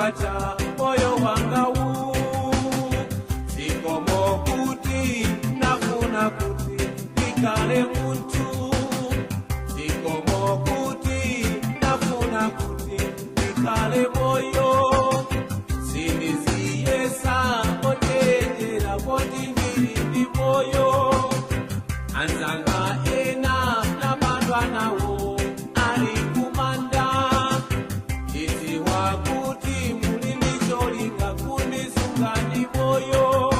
chifukwa cha moyo wanga wu. Zikomo kuti nafuna kuti ndikale muntu. Zikomo kuti nafuna kuti ndikale moyo. Siniziyesa otetera poti ndili ndi moyo. Anzanga ena nabandwa nawo ali kumanda. Iziwa kuti muli ndicholinga kundisunga ndi moyo.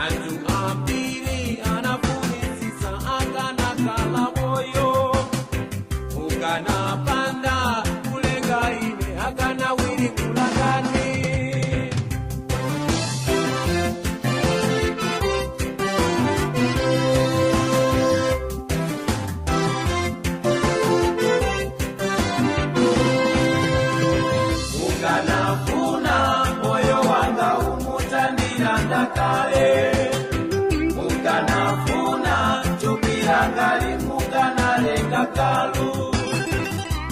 Anthu ambiri anafunisisa akanakala moyo. Mukanapanda kulenga ine akanawiri kulangani. Mukanafuna moyo wanga umutandira kale. Mukanafuna chupirangali mukanalenga kalu.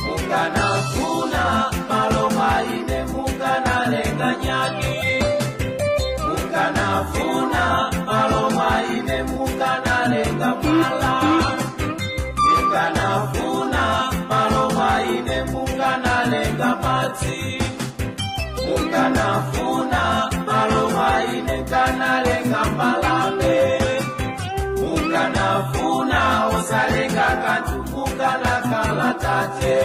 Mukanafuna malo maine mukanalenga nyaki. Mukanafuna malo maine mukanalenga mwala. Mukanafuna malo maine mukanalenga matsi. Mukanafuna malo maine kanalenga malambe. Mukanafuna osalenga kantu mukanakala tate.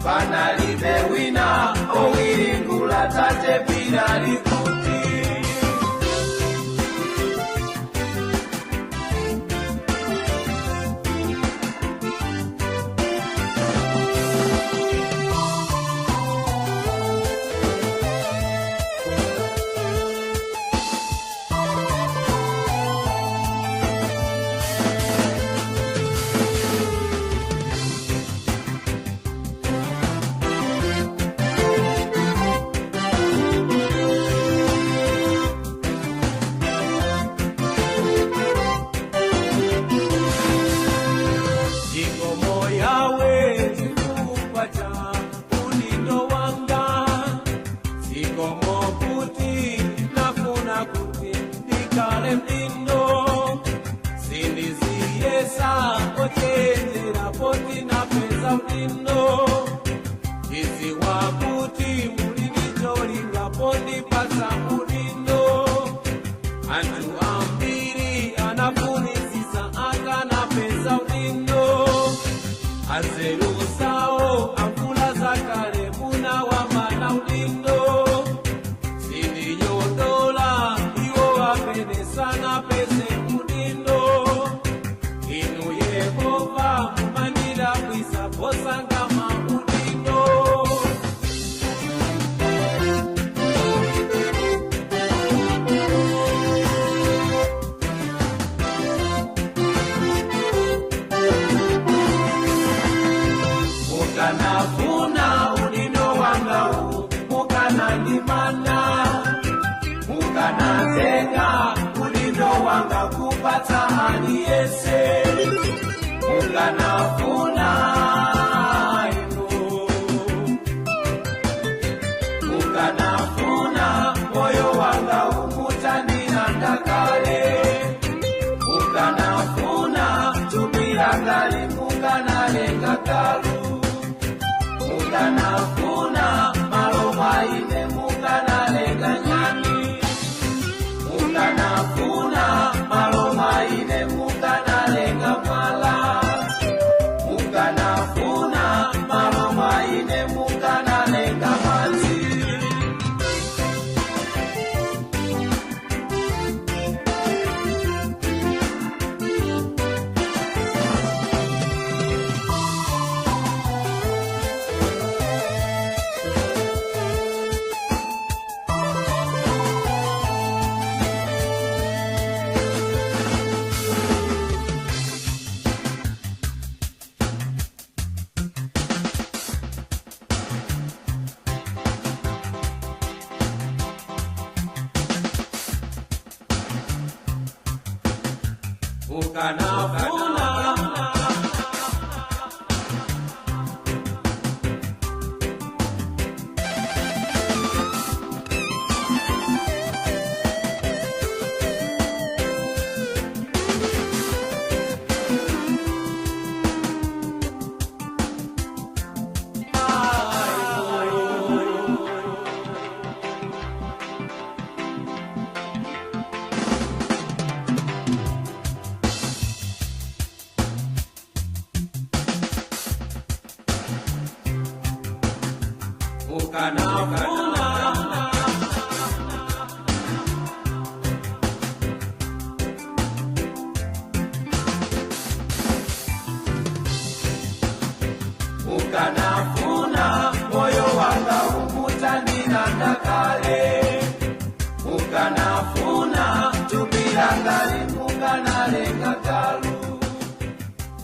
Panalibe wina owiringula tate pira likuti. Zikomo yawe chifukwa cha udindo wanga. Zikomo kuti nafuna kuti ndikale mdindo. Sindiziyesa ochenjera poti napeza udindo. Iziwa kuti muli ndicholinga pondipasa udindo. Anthu ambiri anafunisisa akanapeza udindo. Azerusawo amvula zakale muna wamana udindo. Sindinyodola iwo amene sanapeze udindo. Inu Yehova mumandidabwisa posangama udindo. Mukanafuna udindo wanga mukanandimana. Mukanatenga udindo wanga kupata aliyese. Mukanafuna inu. Mukanafuna moyo wanga umutandira ndakale. Mukanafuna chupirangali mukanalenga kalu. Mukanafuna malo maine mukanalenga nyani. Mukanafuna malo maine mukanalenga mwala. Mukanafuna malo maine mukanalenga matsi. Mukanafuna. Mukanafuna. Mukanafuna moyo wanga umutandiranda kale. Mukanafuna tupirangali mukanalenga galu.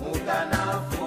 Mukanafuna.